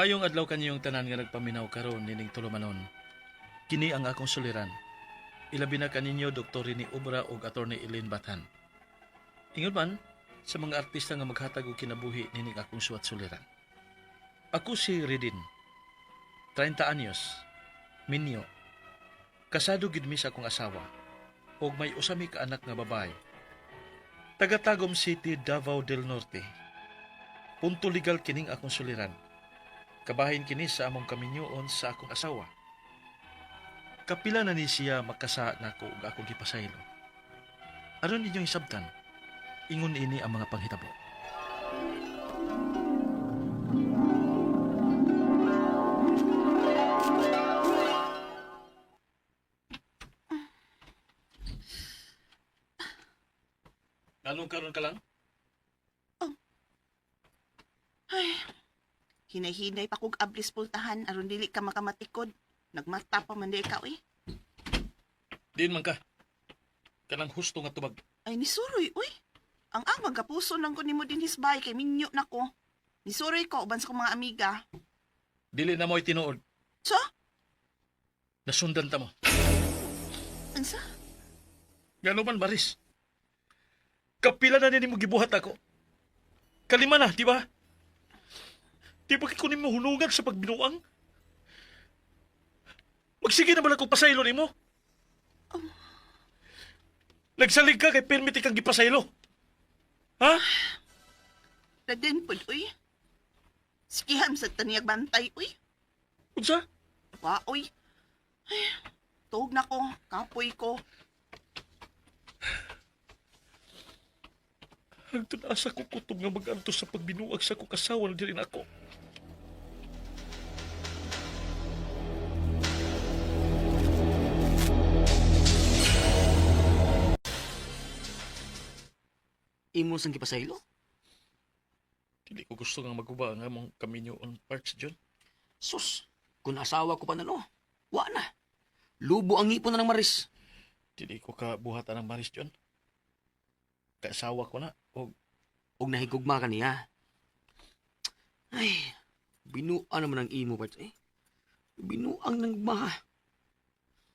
Maayong adlaw kaniyong tanan nga nagpaminaw karon nining tulumanon. Kini ang akong suliran. Ilabi na kaninyo Dr. Rini Obra ug Attorney Elaine Bathan. Ingon man sa mga artista nga maghatag og kinabuhi nining akong suwat suliran. Ako si Redin. 30 anyos. Minyo. Kasado gid mi sa akong asawa ug may usa mi ka anak nga babae. Taga Tagum City, Davao del Norte. Punto legal kining akong suliran. Kabahin kini sa among kaminyoon sa akong asawa. Kapila na ni siya makasa nako ug akong gipasaylo. Aron ninyong hisabtan, ingon ini ang mga panghitabo. Anong karon ka lang? Ay, hinay-hinay pa kog ablis pultahan aron dili ka makamatikod. Nagmata pa man di ikaw eh. Diin man ka. Kanang husto nga tubag. Ay, nisuroy, uy. Ang ang magkapuso lang ko nimo din hisbay kay minyo na ko. Nisuroy ko uban sa kong mga amiga. Dili na mo'y tinuod. So, Nasundan ta mo. unsa? Gano man, Maris? Kapila na nini mo gibuhat ako. Kalima na, di ba? Di ba ko nimo hunungan sa pagbinuang? Magsige na bala kong pasaylo nimo? Nagsalig ka kay permit kang gipasaylo. Ha? Raden pod, uy. Sikihan sa taniyag bantay, uy. Unsa? Wa, uy. Ay, tuog na ko, kapoy ko. Hangtod asa ko kutob nga mag-antos sa pagbinuag sa akong asawa na diri nako. Imo sang gipasaylo? Dili ko gusto nga maguba ang among kaminyo on parts, John. Sus, kung asawa ko pa na no, wa na. Lubo ang ngipon na ng Maris. Dili ko ka buhatan ng Maris, John. Kaasawa ko na. O Og nahigugma ka niya. Ay, binuan naman ang imo, parts eh. Binuang ng gugma.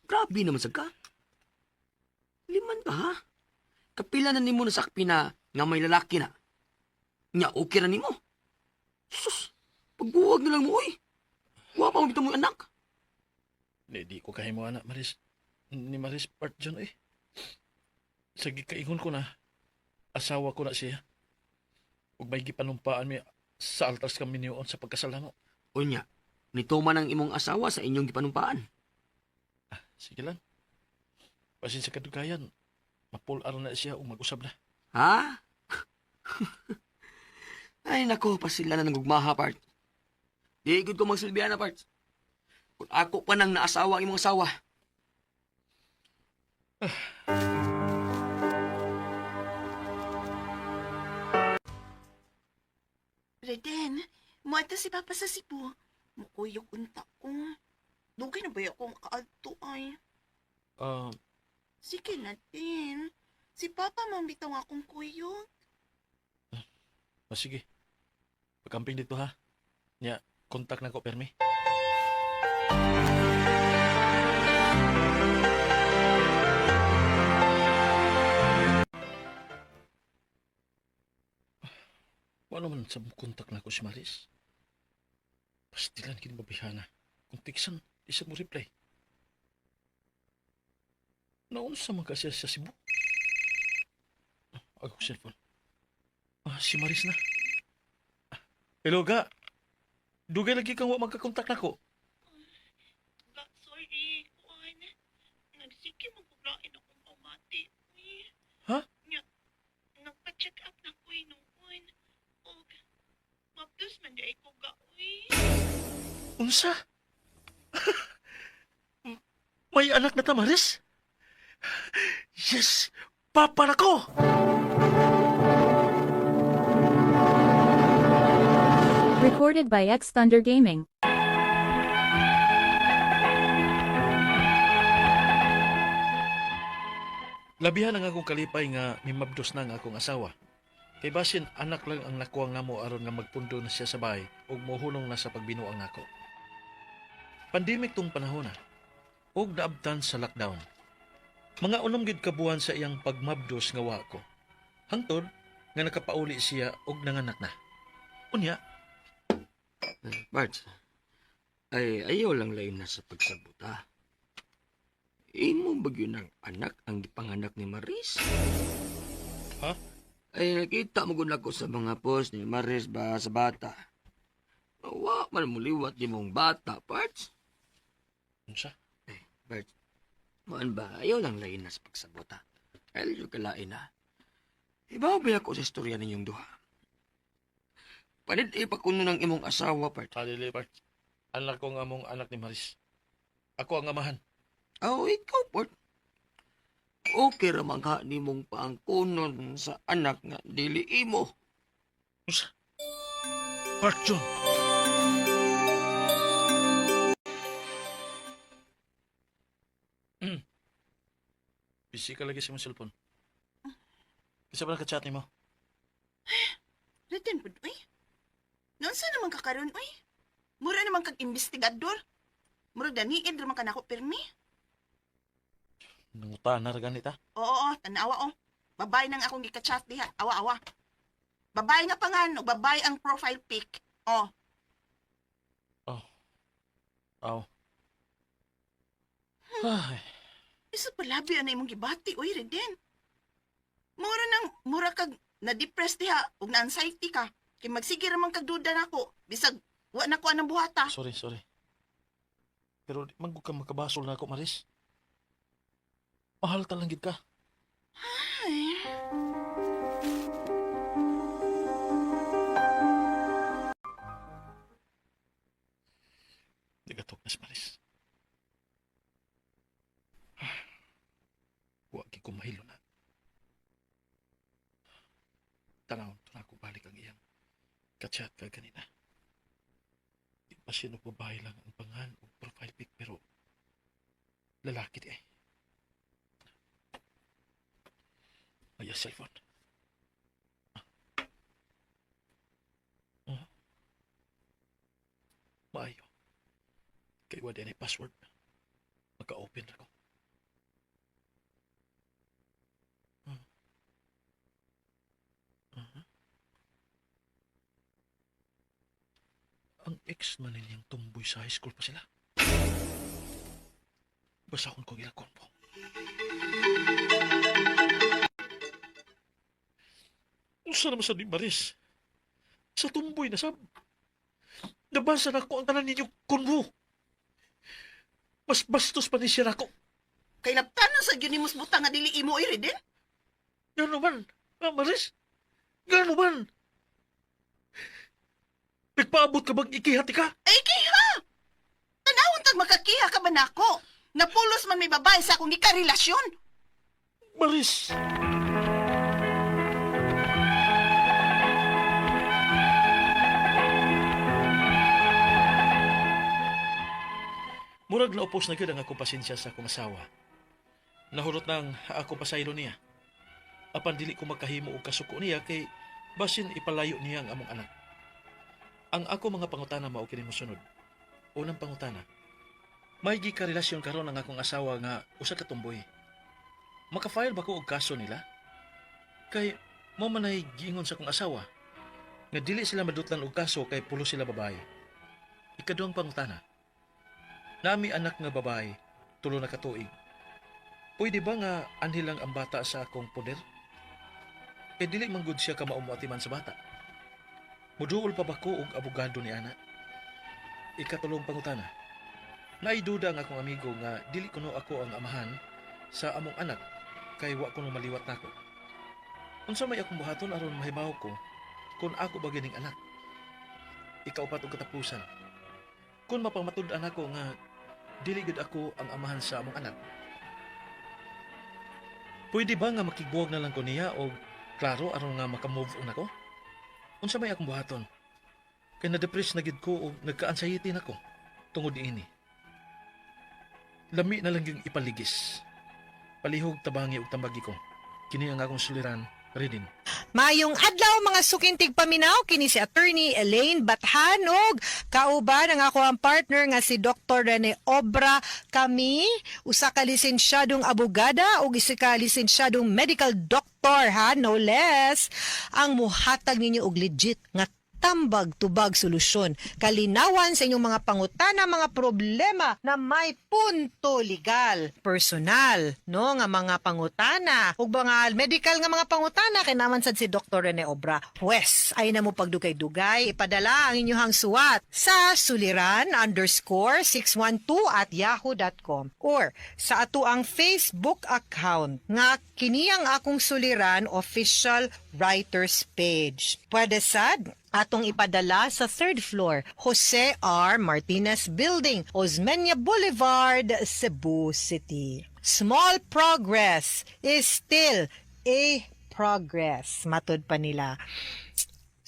Grabe naman sa ka. Liman ba ha? Kapila na nimo nasakpi na nga may lalaki na. Nya, okay na nimo. Sus, pagbuwag na lang mo, oy. Wa pa mo anak. di, di ko kahimo anak, Maris. Ni Maris part, John, eh. Sa gikaingon ko na, asawa ko na siya. Ug may gipanumpaan mi sa altas kami niyon sa pagkasal namo. Unya, nito man ang imong asawa sa inyong gipanumpaan. Sige lang. Basin sa kadugayan, mapul aron na siya ug mag-usab na. Ha? Ay, nako, pasila na ng gugmaha, part. Di gud ko magsilbihan na, part. Kung ako pa nang naasawa ang imong asawa. Reden, muadto si Papa sa Cebu. Mukuyog unta ko. Dugay na ba akong kaadto ay? Ah, Sige na din. Si Papa man bitaw akong kuyog. oh, sige. Pagkamping dito ha. Nya, kontak na ko permi. Wala man sa kontak na ko si Maris. Pastilan kini babihana. Kung tiksan, isa mo reply. Naunsa man kasi sa Cebu? Ah, ako cellphone. Ah, si Maris na. Ah, hello, ga. Dugay lagi kang wa magkakontak nako. Ga, sorry, kuan. Nagsige maguglain akong pamati. Uy. Ha? Nya, nagpa-check up na ko noon. Og, mabdos man di ay ko ga, uy. Unsa? May anak na ta, Maris? Yes! Papa na ko! Recorded by X Thunder Gaming. Labihan ang akong kalipay nga mimabdos na ang akong asawa. Kay basin anak lang ang nakuwang namo aron nga magpundo na siya sa bahay ug mohunong na sa pagbinuang nako. Pandemic tong panahon na ug naabtan sa lockdown. Mga unom gid ka buwan sa iyang pagmabdos nga wa ko. Hangtod nga nakapauli siya og nanganak na. Unya, Parts, ay ayaw lang lain na sa pagsabot, ha? Imo ba yun ang anak ang gipanganak ni Maris? Ha? Ay, nakita mo gud ako sa mga post ni Maris ba sa bata. Wa man muliwat di mong bata, Parts. Unsa? Eh, Parts, maan ba, ayaw lang lain na sa pagsabot, ha? Ayaw yung kalain, ha? Ibaw ba ako sa istorya ninyong duha? Panid ipakuno ng imong asawa, Parts. Dili, Parts. Anak ko nga mong anak ni Maris. Ako ang amahan. Oh, ikaw, Port. Okay ra man ka nimong paangkunon sa anak nga dili imo. Unsa? Park John. Busy ka lagi sa imong cellphone. Bisa ba naka-chat nimo? Reden pud uy. Naunsa naman ka karon uy? Mura naman kag investigador. Murag daniid ra man ka nako pirmi. Nangutana ra ganit ha. Oo, oo, tanawa oh. Babae nang akong gika-chat diha. Awa, awa. Babae nga pangan o babae ang profile pic. Oh, Oh. Aw. Ay, isa palabi ana imong gibati uy Reden. Mura nang mura kag na-depress diha ug na-anxiety ka. Kay magsige ra man kag duda nako bisag wa na ko anang buhata. Sorry, sorry. Pero di man gud ka makabasol na ako, Maris. Mahal ta lang gid ka. Ay. Nagatok na si Maris. Wa gyud ko mahilo na. Tanawon to na ako balik ang iyang kachat ka ganina. Di pa siya nagbabae lang ang pangan o profile pic pero lalaki di ay. Ay, cellphone. Ah. Maayo. Kay wa ay password. Maka-open ra ko. Ang ex man niyang tumboy sa high school pa sila. Basahon ko ang ilang konbo. Unsa naman sa ni Maris? Sa tumboy na sab. Nabasa na ko ang tanan ninyo konbo. Mas bastos pa ni siya nako. Kay laptanon sa gyud nimo butang nga dili imo oy Reden. Gano man, ah, Maris? Gano man? Nagpaabot ka bang ikihati ka? Ay kiha. Tanawon tag makakiha ka ba nako? Napulos man may babae sa akong gikarelasyon. Maris! Murag naupos na gyud ang akong pasensya sa akong asawa. Nahurot nang ako pasaylo niya. Apan dili ko makahimo og kasuko niya kay basin ipalayo niya ang among anak. Ang ako mga pangutana mao kini mosunod. Unang pangutana. May gikarelasyon karon ang akong asawa nga usa ka tumboy. Maka-file ba ko og kaso nila? Kay mo man ay giingon sa akong asawa nga dili sila madutlan og kaso kay pulo sila babae. Ikaduhang pangutana. Nami anak nga babae, tulo na ka tuig. Pwede ba nga anhi lang ang bata sa akong poder? Kay dili man gud siya ka maumuatiman sa bata. Muduol pa ba ko og abogado ni ana? Ikatulong pangutana. Naiduda ang akong amigo nga dili kuno ako ang amahan sa among anak kay wa kuno maliwat nako. Unsa may akong buhaton aron mahibaw ko kung ako ba gining anak? Ikaupat og katapusan. Kung mapamatud-an ako nga dili gud ako ang amahan sa among anak. Pwede ba nga makigbuwag na lang ko niya og klaro aron nga maka-move on ako? Unsa may akong buhaton? Kay na-depress na gid ko og nagka-anxiety na ko tungod niini. Lami na lang yung ipaligis. Palihog tabangi og tambagi ko. Kini ang akong suliran, Redin. Maayong adlaw, mga suking tigpaminaw, kini si Attorney Elaine Bathan ug kauban ang ako ang partner nga si Dr. Rene Obra. Kami usa ka lisensyadong abogada ug isa ka lisensyadong medical doctor ha, no less, ang muhatag ninyo og legit nga tambag, tubag, solusyon, kalinawan sa inyong mga pangutana, mga problema na may punto legal, personal, no, nga mga pangutana ug mga medical nga mga pangutana, kay naman sad si Dr. Rene Obra. Pues, ay na mo pagdugay-dugay, ipadala ang inyong suwat sa suliran_612@yahoo.com or sa ato ang Facebook account nga kini ang Akong Suliran Official Writers Page. Pwede sad atong ipadala sa third floor, Jose R. Martinez Building, Osmeña Boulevard, Cebu City. Small progress is still a progress, matud pa nila.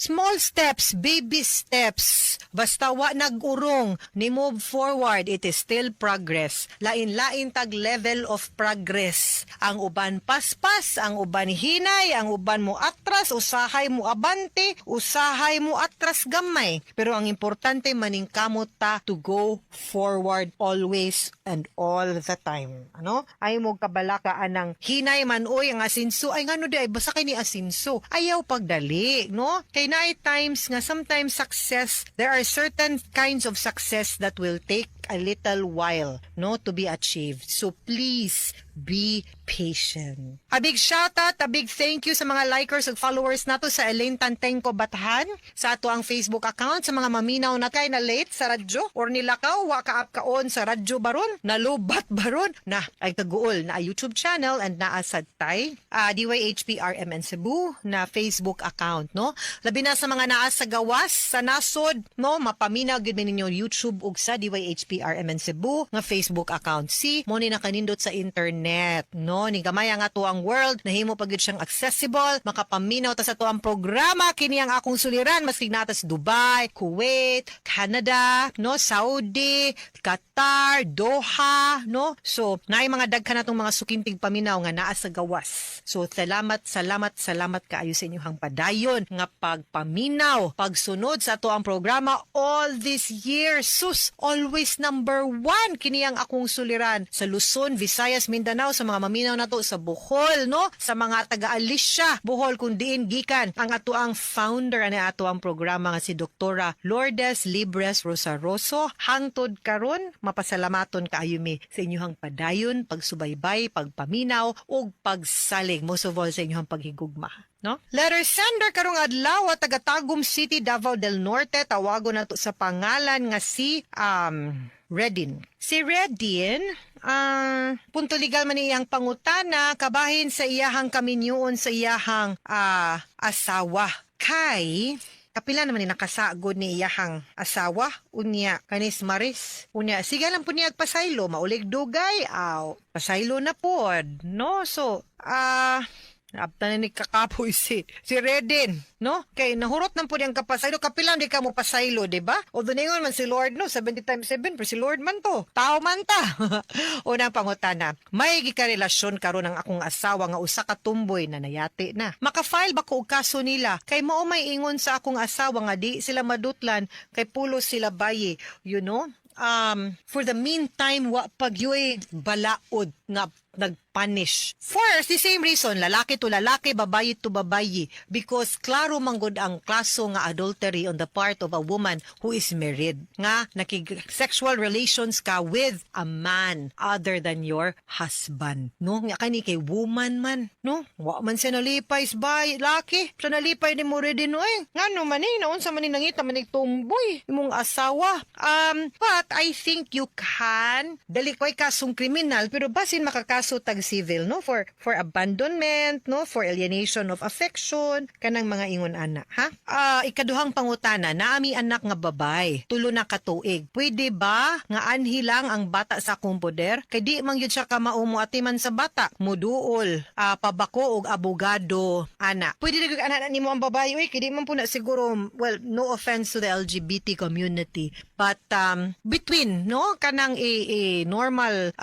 Small steps, baby steps. Basta wa nag-urong, ni move forward, it is still progress. Lain-lain tag level of progress. Ang uban paspas, ang uban hinay, ang uban mo atras, usahay mo abante, usahay mo atras gamay. Pero ang importante, maningkamot ta to go forward always and all the time. Ano? Ay mo kabalaka anang hinay man oy ang asinso. Ay, ngano di ay basta kay ni asinso. Ayaw pagdali, no? Kay naay times nga sometimes success, there are certain kinds of success that will take a little while, no, to be achieved. So please be patient. A big shout out, a big thank you sa mga likers ug followers nato sa Elaine Tantengco Bathan sa ato ang Facebook account, sa mga maminaw na kay na late sa radyo or nilakaw, wa ka up kaon sa radyo baron, nalubat baron na ay kaguol na YouTube channel and naa sad tay DYHPRMN Cebu na Facebook account, no? Labi na sa mga naa sa gawas sa nasod, no, mapaminaw gyud mi ninyo YouTube ug sa DYHPRMN Cebu nga Facebook account. See mo ni nakanindot sa internet, no? Ni gamay ang ato ang world, nahimo pa gyud siyang accessible, makapaminaw ta sa ato ang programa kini ang Akong Suliran maski naa ta sa Dubai, Kuwait, Canada, no, Saudi, Qatar, Doha, no? So naay mga daghan natong mga suking tigpaminaw nga naa sa gawas. So salamat, salamat, salamat kaayo sa inyong padayon nga pagpaminaw, pagsunod sa ato ang programa all these years. Sus, always number one kini ang Akong Suliran sa Luzon, Visayas, Mindanao, sa mga maminaw nato sa Bohol, no? Sa mga taga Alicia, Bohol, kung diin gikan ang ato ang founder ani ato ang programa nga si Doktora Lourdes Libres Rosaroso. Hangtod karon, mapasalamaton kaayo mi sa inyong padayon, pagsubaybay, pagpaminaw ug pagsalig, most of all sa inyong paghigugma, no? Letter sender karong adlaw, taga Tagum City, Davao del Norte, tawagon nato sa pangalan nga si Redin. Si Redin, punto legal man iyang pangutana kabahin sa iyahang kaminyoon sa iyahang asawa. Kay kapila naman ni nakasagod ni iyahang asawa, unya kanis Maris, unya sige lang po niya pasaylo, maulig dugay aw pasaylo na pod, no? So abta na ni kakapoy si Redin, no? Kay nahurot nang po niyang kapasaylo. Kapilang di ka mo pasaylo, di ba? Although ningon man si Lord, no? 70 times 7, pero si Lord man to. Tao man ta. Unang pangutana, may gikarelasyon karon ang akong asawa nga usa ka tumboy na nayati na. Maka-file ba ko og kaso nila? Kay mao may ingon sa akong asawa nga di sila madutlan kay pulos sila bayi, you know? For the meantime, wa pagyoy balaod nga nagpunish. For the same reason, lalaki to lalaki, babayi to babayi. Because klaro manggod ang kaso nga adultery on the part of a woman who is married. Nga nakig sexual relations ka with a man other than your husband. No? Nga kani kay woman man. No? Wa man siya nalipay bay laki. Siya nalipay ni mo rin, no eh. Ngano man eh, naunsa man ni nangita man ni tumboy imong asawa. But I think you can, dali ko'y kasong kriminal, pero basin makakaso tag civil, no, for abandonment, no, for alienation of affection, kanang mga ingon ana, ha. Ikaduhang pangutana, naami anak nga babay, 3 na ka tuig. Pwede ba nga anhi lang ang bata sa akong poder? Kay di man gyud siya kamao mo atiman sa bata, muduol pabako og abogado ana? Pwede na gyud ana nimo ang babae oy, kay di man po na siguro, well, no offense to the LGBT community, but between, no, kanang a normal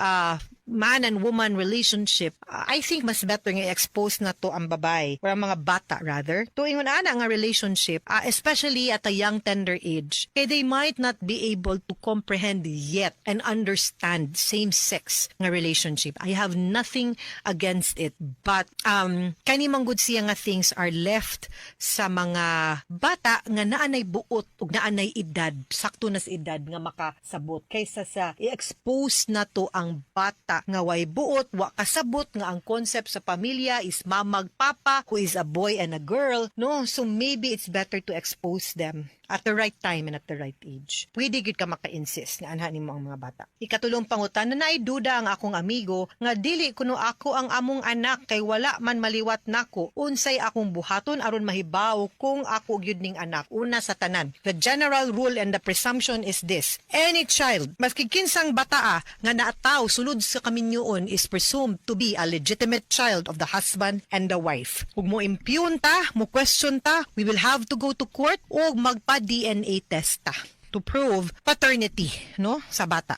man and woman relationship, I think mas better nga i-expose na to ang babae or ang mga bata rather to ingon ana nga relationship, especially at a young tender age. Kay they might not be able to comprehend yet and understand same-sex nga relationship. I have nothing against it, but kani man gud siya nga things are left sa mga bata nga naanay buot ug naanay edad, sakto na sa edad nga makasabot kaysa sa i-expose na to ang bata nga way buot, wa kasabot nga ang concept sa pamilya is mamag papa who is a boy and a girl, no? So maybe it's better to expose them at the right time and at the right age. Pwede gyud ka maka-insist nga anha nimo ang mga bata. Ikatulong pangutana, naay duda ang akong amigo nga dili kuno ako ang among anak kay wala man maliwat nako. Unsay akong buhaton aron mahibaw kung ako gyud ning anak? Una sa tanan, the general rule and the presumption is this. Any child, maski kinsang bataa nga naataw sulod sa kaminyoon, is presumed to be a legitimate child of the husband and the wife. Ug mo impugn ta, mo question ta, we will have to go to court o magpa DNA test ta to prove paternity, no, sa bata.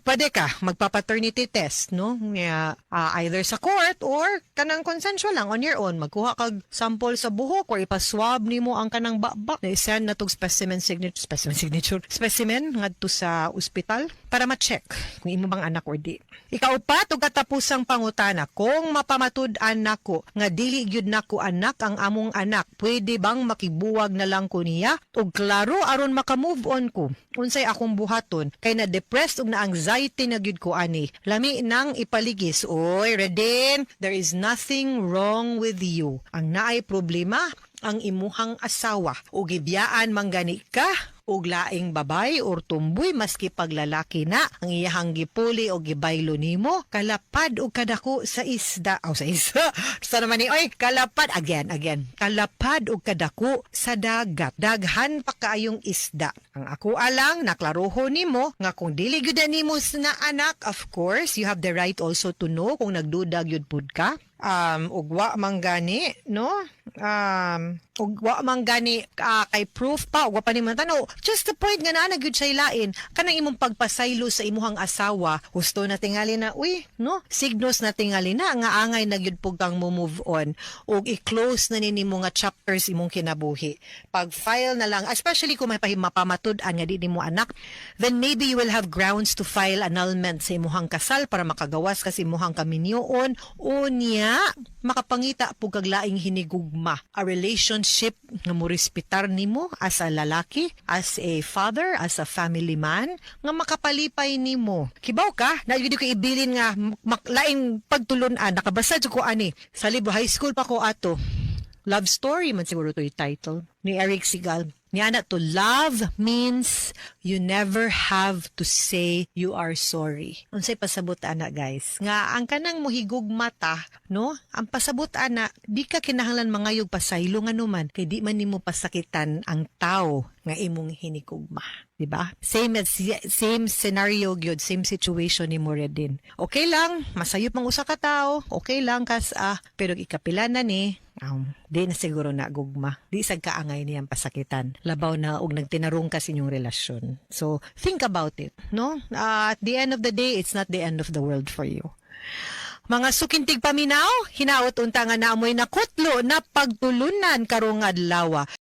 Pwede ka magpa-paternity test, no? Nga, either sa court or kanang consensual lang on your own. Magkuha kag sample sa buhok or ipaswab nimo ang kanang bakbak. Na send na tog specimen signature, specimen signature, specimen ngadto sa ospital para ma-check kung imo bang anak or di. Ikaupat ug katapusang pangutana, kung mapamatud-an nako nga dili gyud nako anak ang among anak, pwede bang makibuwag na lang ko niya? Ug klaro aron maka-move on ko. Unsay akong buhaton kay na depressed ug na anxiety na gyud ko ani. Lami nang ipaligis. Oy, Reden, there is nothing wrong with you. Ang naay problema ang imuhang asawa o gibiyaan man gani ka og laing babay or tumboy, maski paglalaki na ang iyahang gipuli o gibaylo nimo, kalapad og kadako sa isda o sa isda sa naman ni oy, kalapad, again, again, kalapad og kadako sa dagat, daghan pa kaayong isda. Ang ako alang naklaroho nimo nga kung dili gyud na nimo na anak, of course you have the right also to know kung nagduda gyud pud ka. Ug wa man gani, no, ug wa man gani kay proof pa ug wa pa nimo tanaw, just the point nga naa na gyud siya lain, kanang imong pagpasaylo sa imuhang asawa, husto na tingali na, uy, no, signos na tingali na nga angay na gyud pug kang mo move on ug i-close na ni nimo nga chapters imong kinabuhi. Pag file na lang, especially kung may mapamatud-an nga di nimo anak, then maybe you will have grounds to file annulment sa imuhang kasal para makagawas ka sa imuhang kaminyoon. Unya makapangita pug kag laing hinigugma, a relationship nga mo respetar nimo as a lalaki, as a father, as a family man, nga makapalipay nimo. Kibaw ka na gyud ko ibilin nga laing pagtulun-an. Nakabasa jud ko ani sa libro, high school pa ko ato. Love Story man siguro to yung title ni Eric Segal. Niya na to, "Love means you never have to say you are sorry." Unsay pasabot ana, guys? Nga ang kanang mohigugma ta, no? Ang pasabot ana, di ka kinahanglan mangayog pasaylo nganuman kay di man nimo pasakitan ang tao nga imong hinigugma, di ba? Same scenario gyud, same situation ni Moredin. Okay lang, masayop mang usa ka tawo, okay lang kas pero ikapila na ni di na siguro na gugma. Di sad kaangay niyang pasakitan. Labaw na og nagtinarong ka sa inyong relasyon. So, think about it, no? At the end of the day, it's not the end of the world for you. Mga suking tigpaminaw, hinaot unta nga naamoy nakutlo na pagtulunan karong adlaw.